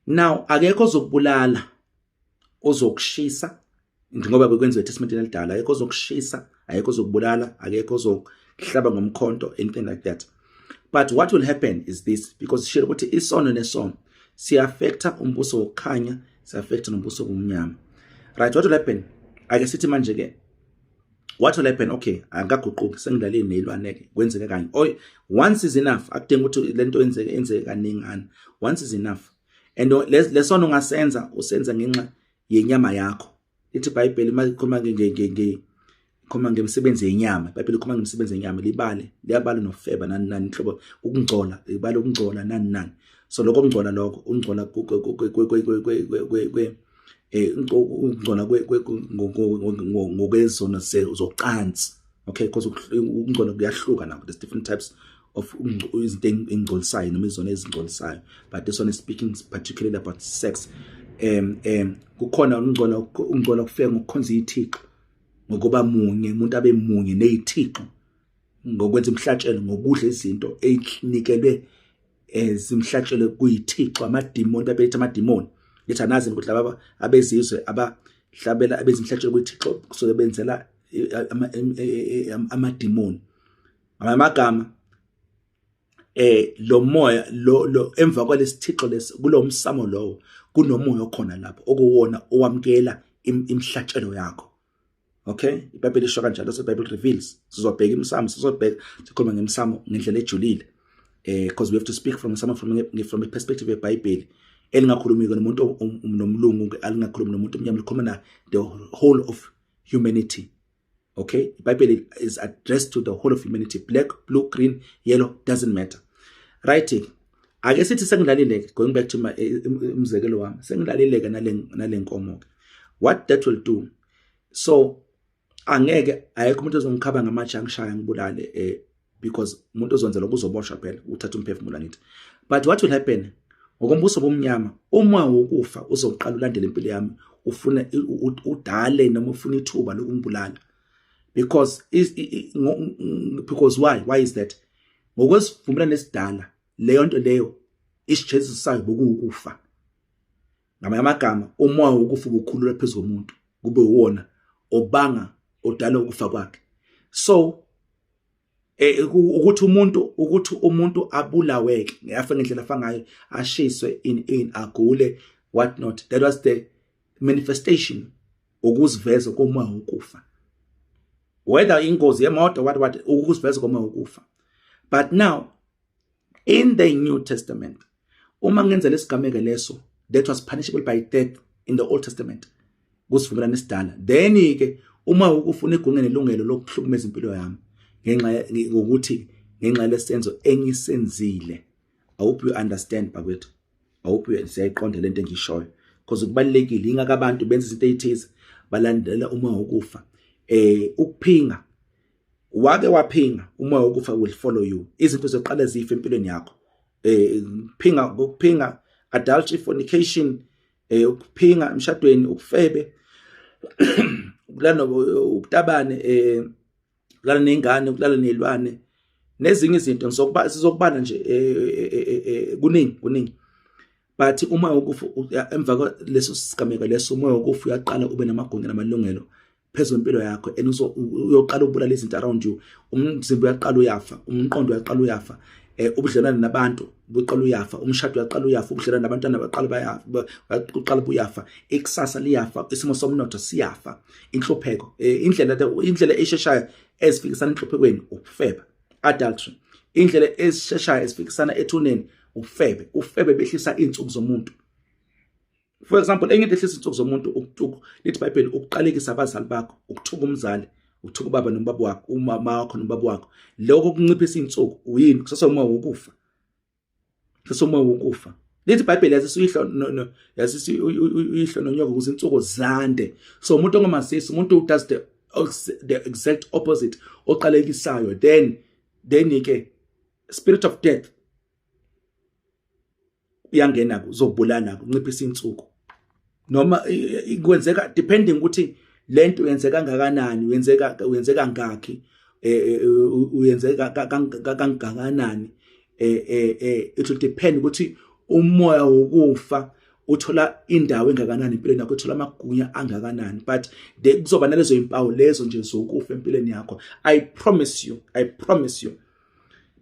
now? Akekho ozokubulala, ozokushisa, njengoba bekwenziwa eTestamenteni elidala. Akekho ozokushisa, akekho ozokubulala, akekho ozokuhlaba ngomkhonto, anything like that. But what will happen is this, because share ukuthi isono nesono siya-affecta umbuso wokukhanya, siya-affecta nombuso wobumnyama, right? What will happen? Ake sithi manje ke, what will happen? Okay, angikaguquki, sengilalile nezilwane ke, kwenzeke kanye. Oh, once is enough, akudingi ukuthi lento yenzeke, yenzeke kaningana. Once is enough. And lesono ungasenza, usenza ngenxa yenyama yakho. Lithi iBhayibheli malikhuluma nge khuluma ngemisebenzi yenyama, iBhayibheli likhuluma ngemisebenzi yenyama, libale, liyabala nofeba, nani nani, inhlobo ukungcola, libala ukungcola, nani nani. So lokho kungcola, lokho ukungcola kwe ukungcola ngokwezono zocansi. Okay, because ukungcola kuyahluka now, there's different types of izinto engcolisayo noma izono ezingcolisayo, but this one is speaking particularly about sex. Kukhona ukungcola, ukungcola kufika ngokukhonza ithixo, ngokuba munye, umuntu abe munye nezithixo, ngokwenza imhlatshelo, ngokudla izinto ezinikelwe ezimhlatshelo kuyithixo, amadimoni, babethi amadimoni. Ngithi anazi ukuthi laba abezizwe abahlabela abezimhlatshelo kuyithixo kusuke benzela amadimoni. Ngamagama, lo moya lo emva kwalesithixo lesi, kulomsamo lowo, kunomoya okhona lapho okuwona owamkela imhlatshelo yakho. Okay, iBhayibheli isho kanjalo, so Bible reveals. Sizobheka imsamo, sizobheka, sikhuluma ngemsamo ngendlela ejulile, because we have to speak from some from a perspective yeBhayibheli elingakhulumi nomuntu nomlungu, alingakhulumi nomuntu omnyama, likhuluma na the whole of humanity. Okay, the Bible is addressed to the whole of humanity, black, blue, green, yellow, doesn't matter, right? Ake sithi sengilalile, going back to my umzekelo wami, sengilalile ke nale nkomo ke, what that will do? So angeke, ayekho umuntu ozongikhaba ngamatshe, angishaya, ngibulale, because umuntu ozonza lokho uzoboshwa phela, uthatha umphefumulo, angithi? But what will happen ngokombuso bomnyama, umoya wokufa uzoqala ulandela impilo yami, ufuna udale noma ufuna ithuba lokungibulala. Because why is that? Ngokwesivumelwano esidala, leyo nto leyo isijeziso sayo bokuwukufa. Ngamanye amagama, umoya wokufa ubukhulula phezu komuntu, kube uwona obanga, odala ukufa kwakhe. So ukuthi umuntu abulaweke, ngiyafa ngendlela afa ngayo, ashiswe in agule, what not, that was the manifestation, ukuziveza komoya wokufa, whether ingozi yemoto, what, ukuziveza komoya wokufa. But now in the New Testament, uma ngenza lesigameko leso that was punishable by death in the Old Testament, kusivumelwano esidala, then ke uma ukufuna igunya nelungelo lokuhlukumeza impilo yami ngenxa ngokuthi ngenxa lesenzo engisenzile. I hope you understand, bakwethu. I hope you siyayiqonda lento engishoyo, because kubalekile ingaka abantu benza izinto ezithize balandela uma wokufa. Ukuphinga, wake waphinga, umoya wokufa will follow you. Izinto zoqala zife empilweni yakho. Phinga, ukuphinga, adultery, fornication, ukuphinga emshadweni, ukufebe, ukulala, ubutabane, ukulala nengane, ukulala nezilwane, nezinye izinto ngizokuba sizokubana nje, kuningi kuningi. But uma wokufa, emva kwaleso sigameko leso, umoya wokufa uyaqala ube namagunya namalungelo phezu kwempilo yakho, and uyoqala ukubulala izinto around you. Umzimba uyaqala uyafa, umqondo uyaqala uyafa, ubudlelwane nabantu buqala uyafa, umshado uyaqala uyafa, ubudlelwane nabantwana baqala bayafa, uqala buyafa, ikusasa liyafa, isimo somnotho siyafa, inhlupheko. Indlela esheshayo ezifikisana enhluphekweni ukufeba, adultery. Indlela ezisheshayo ezifikisana ethuneni ufebe. Ufebe behlisa insuku zomuntu. For example, enye into ehlisa insuku zomuntu, ukuthuka. Lithi iBhayibheli ukuqalekisa abazali bakho, ukuthuka umzali, ukuthuka ubaba nobaba wakho, umama wakho nobaba wakho, lokho kunciphisa insuku. Uyini? Kusasa uma wokufa, kusasa uma wokufa. Lithi iBhayibheli yazisa uyihlo no, yazisa uyihlo nonyoko ukuze insuku zande. So umuntu ongamazisi, umuntu who does the exact opposite, oqalekisayo, then ke spirit of death uyangena uzobulala, kunciphisa insuku. Noma kwenzeka depending ukuthi lento yenzeka kangakanani, uyenzeka ngakhi, uyenzeka kangakanani. It will depend ukuthi umoya wokufa uthola indawo engakanani empilweni yakho, uthola amagunya angakanani, but kuzoba nalezo impawu lezo nje zokufa empilweni yakho. I promise you, I promise you,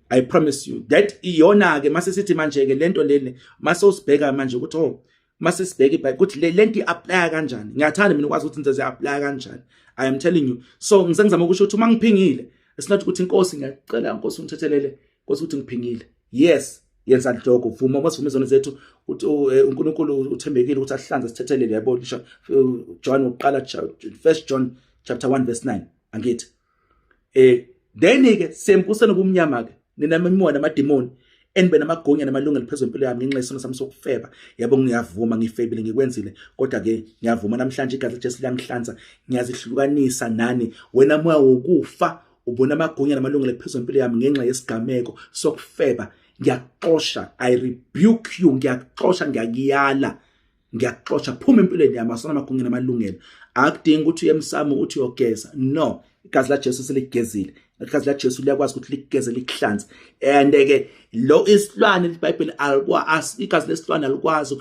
I promise you that. Iyona ke mase sithi manje ke lento leni, mase usibheka manje ukuthi, oh, mase sibheka iBhayibheli ukuthi le lento i-apply kanjani. Ngiyathanda mina ukwazi ukuthi into apply kanjani. I am telling you. So ngisengizama ukusho ukuthi uma ngiphingile, it's not ukuthi, "Inkosi, ngiyacela, Nkosi, ungithethelele, Nkosi, ukuthi ngiphingile." Yes, yenza lokho, vuma. Uma sivuma izono zethu, uthi uNkulunkulu uthembekile ukuthi asihlanze, sithethelele, yabo. Lisho John uqala, First John chapter 1 verse 9, angithi? Then ke sembuseni kubumnyama ke nina imimoya namadimoni enibe namagunya namalungelo phezu kwempilo yami ngenxa yesono sami sokufeba. Yabo, ngiyavuma, ngifebile, ngikwenzile, kodwa ke ngiyavuma namhlanje igazi likaJesu liyangihlanza. Ngiyazihlukanisa nani, wena moya wokufa ubona amagunya namalungelo phezu kwempilo yami ngenxa yesigameko sokufeba. Ngiyakuxosha, I rebuke you, ngiyakuxosha, ngiyakuyala, ngiyakuxosha, phuma empilweni yami, asona amagunya namalungelo. Akudingi ukuthi uye emsamo uthi uyogeza. No, igazi la Jesu seligezile. Igazi la Jesu liyakwazi ukuthi likugeze, likuhlanze. And ke lo isilwane, iBhayibheli alikwazi, igazi lesilwane alikwazi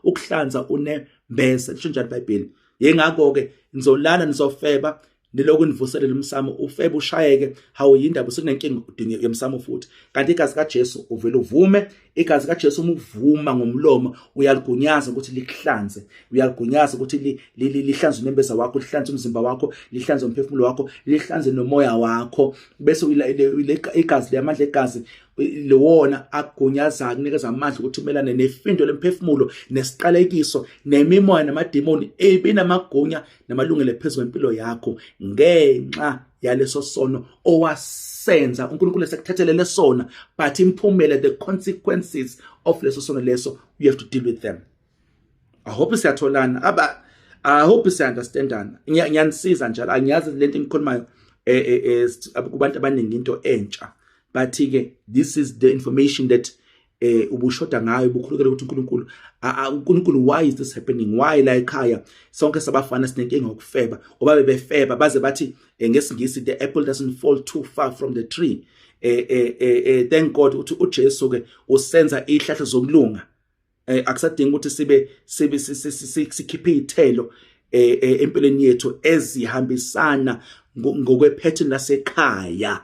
ukuhlanza unembeza, lisho njalo iBhayibheli. Yengakho ke nizolala, nizofeba, niloku nivuselela umsamo, ufebe, ushayeke, hawu, yindaba sekunenkinga, udinge yomsamo futhi. Kanti igazi kaJesu, uvela uvume igazi kaJesu. Uma uvuma ngomlomo, uyaligunyaza ukuthi likuhlanze, uyaligunyaza ukuthi lihlanze unembeza wakho, lihlanze umzimba wakho, lihlanze umphefumulo wakho, lihlanze nomoya wakho. Bese igazi lamandla egazi liwona agunyaza, kunikeza amandla ukuthi umelane nefindo lemphefumulo, nesiqalekiso, nemimoya namademoni ebinamagunya namalungelo phezu kwempilo yakho ngenxa yaleso sono owasenza. uNkulunkulu esekuthethelele sona, but imphumela, the consequences of leso sono leso, you have to deal with them. I hope siyatholana aba, I hope siya-understandana. Ngiyanisiza njalo. Angiyazi lento engikhulumayo kubantu abaningi into entsha, but ke this is the information that ubushoda ngayo, ubukhulekela ukuthi uNkulunkulu, uNkulunkulu, why is this happening? Why la ekhaya sonke sabafana sinenkinga yokufeba? Oba bebefeba baze bathi ngesingisi, "The apple doesn't fall too far from the tree." Thank God ukuthi uJesu ke usenza ihlahla zokulunga. Akusadingi ukuthi sibe sikhiphe izithelo empilweni yethu ezihambisana ngokwe-pattern lasekhaya.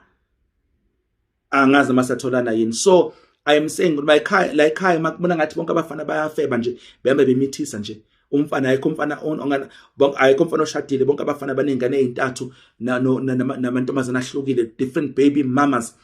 Angazi masatholana yini. So I am saying ukuthi ekhaya, la ekhaya, makubona ngathi bonke abafana bayafeba nje, behamba bemithisa nje umfana, ayikho umfana ongana, bonke, ayikho umfana oshadile, bonke abafana banezingane ezintathu namantombazana ahlukile, different baby mamas.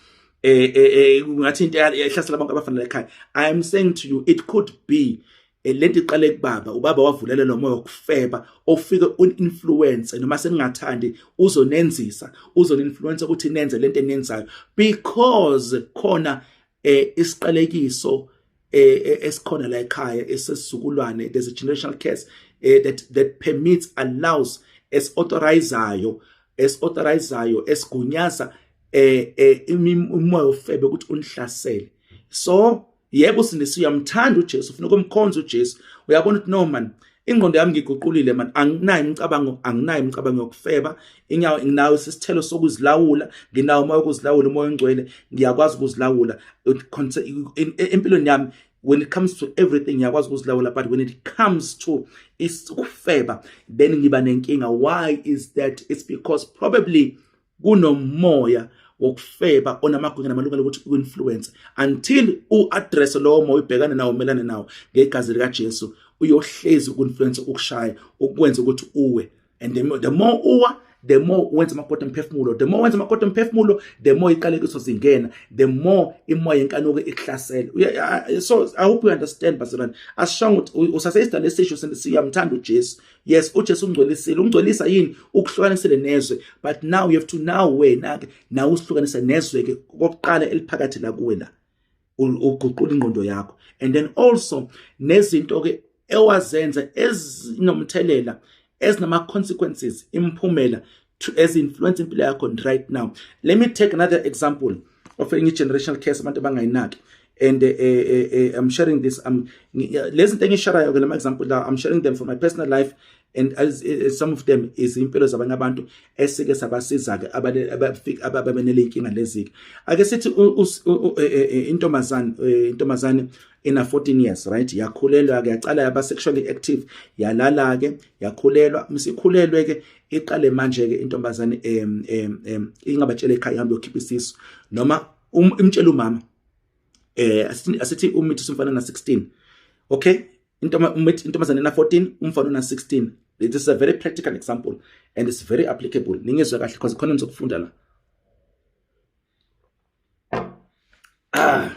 Ngathi into ehlasela abantu abafana la ekhaya. I am saying to you, it could be lento iqale kubaba, ubaba wavulela lo moya wokufeba ofike un-influence, noma seningathandi uzonenzisa, uzon-influence ukuthi nenze lento eniyenzayo, because khona isiqalekiso esikhona la ekhaya esesizukulwane. There's a generational curse that permits, allows, esi-authorizayo, esi-authorizayo, esigunyaza umoya ofebe ukuthi unihlasele. So yebo, sindisi, uyamthanda uJesu, ufuna ukumkhonza uJesu, uyabona ukuthi no man, ingqondo yami ngiguqulile man, anginayo imicabango yokufeba, inyawo nginayo isithelo sokuzilawula, nginawo umoya wokuzilawula, umoya ongcwele, ngiyakwazi ukuzilawula empilweni yami. When it comes to everything, ngiyakwazi ukuzilawula, but when it comes to ukufeba, then ngiba nenkinga. Why is that? It's because probably kunomoya wokufeba onamagunya namalungelo ukuthi u-influence. Until u-address lowo moya, ubhekane nawo, umelane nawo ngegazi likaJesu, uyohlezi uku-influence, ukushaya, ukwenza ukuthi uwe. And the more uwa, the more wenza amakota emphefumulo, the more wenza amakota emphefumulo, the more iqalekiso zingena, the more imoya yenkanuko ikuhlasela. So I hope you understand, bazalwane. Asishongo ukuthi usaseyisidala esisho, siyamthanda uJesu. Yes, uJesu ungcwelisile. Ungcwelisa yini? Ukuhlukanisele nezwe. But now you have to, now wena ke nawe usihlukanise nezwe ke kokuqala eliphakathi la kuwe la, uguqula ingqondo yakho, and then also nezinto ke ewazenza ezinomthelela, ezinama consequences, imiphumela to as influence impilo yakho right now. Let me take another example of a generational curse abantu abangayinaki, and I'm sharing this, lezi zinto engisharayo ke, lama example la, I'm sharing them for my personal life, and as some of them is impilo zabanye abantu esike sabasiza ke, abafika ababenele inkinga lezi. Ake sithi intombazane ina 14 years, right? Yakhulelwa ke, yaqala yaba sexually active, yalala ke, yakhulelwa. Msikhulelwe ke, iqale manje ke intombazane em em ingabatshela ekhaya, ihambe yokhipha isisu, noma imtshela umama. Asithi umithi umfana na 16, okay? Intombazane na 14, umfana una 16. This is a very practical example and it's very applicable. Ningizwe kahle because khona nizokufunda la. Ah,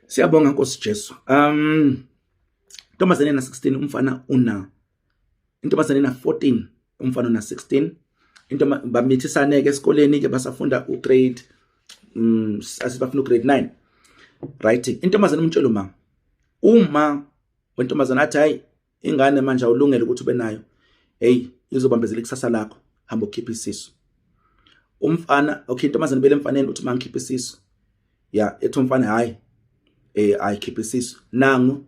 siyabonga Nkosi Jesu. Intombazane na 16, umfana una, intombazane na 14, umfana una 16. Into bamithisane ke esikoleni ke, basafunda ugrade, asibafuna ugrade 9, right? Intombazane umtshelo uma wentombazane athi, "Hayi ingane, manje awulungele ukuthi ube nayo, hey, izobambezela ikusasa lakho, hamba ukhipha isisu." Umfana, okay, intombazane bele emfaneni uthi, "Mangikhipha isisu." Ya, ethi umfana, "Hayi, ayikhipha isisu, nangu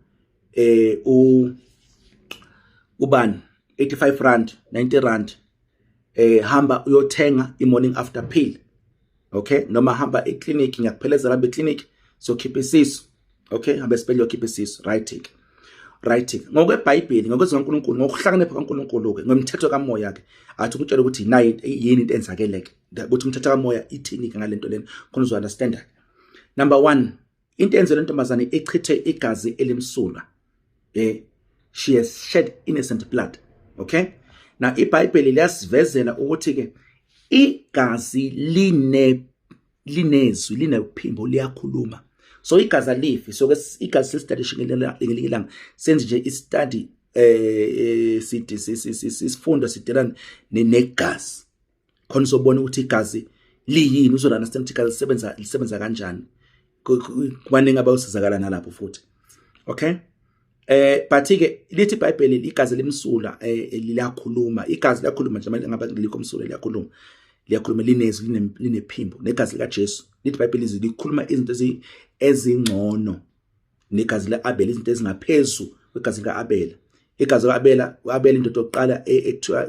u ubani R85, R90, hamba uyothenga i-morning after pill, okay, noma hamba eclinic, ngiyakuphelezela, hamba eclinic, sokhipha isisu, okay, hamba esibhedlela uyokhipha isisu." Right, right. NgokweBhayibheli, ngokwezwi kaNkulunkulu, ngokuhlakanipha kaNkulunkulu ke, ngomthetho kamoya ke, athi ukutshela ukuthi nayi yini into enzakele ke, ukuthi umthetho kamoya ithini ke ngalento lena, khona uzo understand. Number 1, into enzelwe intombazane, ichithe igazi elimsulwa. She has shed innocent blood, okay? Now iBhayibheli liyasivezela ukuthi ke igazi linezwi, linephimbo, liyakhuluma. So igazi alifi. So ke igazi sesitadishe ngelinye ilanga, senze nje istudy, sithi sisifundo sidelana negazi, khona uzobona ukuthi igazi liyini, uzo understand ukuthi igazi lisebenza kanjani. Kubaningi abayosizakala nalapho futhi, okay? But ke lithi iBhayibheli igazi limsula, liyakhuluma. Igazi liyakhuluma nje manje, ngabe likho msula, liyakhuluma, liyakhuluma, linezwi, linephimbo. Negazi lika Jesu, lithi iBhayibheli, izwi likhuluma izinto ezingcono negazi leAbel, izinto ezingaphezulu kwegazi likaAbel. Igazi likaAbela, uAbel indoda yokuqala ekuthiwa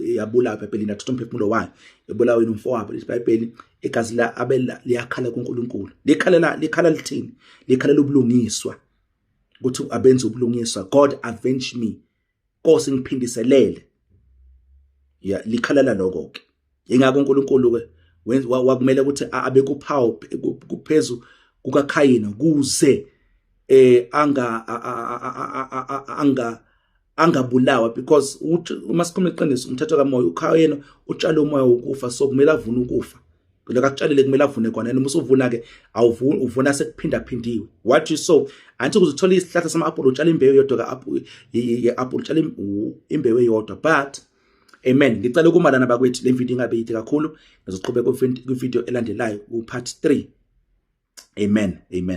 yabulawa eBhayibhelini, yathatha umphefumulo wayo, ebulawa nomfowabo. Lithi iBhayibheli igazi laAbel liyakhala kuNkulunkulu. Likhalela, likhala lithini? Likhalela ubulungiswa, ukuthi abenze ubulungiswa. "God, avenge me, Nkosi, ngiphindiselele." Ya, likhalela lokho ke. Ingakho uNkulunkulu ke wakumele ukuthi abe kuphawu kuphezu kukaKhayini kuze anga angabulawa, because uma sikhuluma iqiniso, umthetho kamoya, uKhayini utshala umoya wokufa, so kumele avune ukufa. Lokho akutshalile kumele avune kona, and uma usuvuna ke awuvuni, uvuna sekuphinda phindiwe. What you sow, anti ukuze uthole isihlahla sama-apple, utshala imbewu eyodwa ka-apple ye-apple, utshala imbewu eyodwa. But amen, ngicela ukuma lana bakwethu, le video ingabe yide kakhulu. Ngizoqhubeka kwi-video elandelayo ku-part 3. Amen, amen.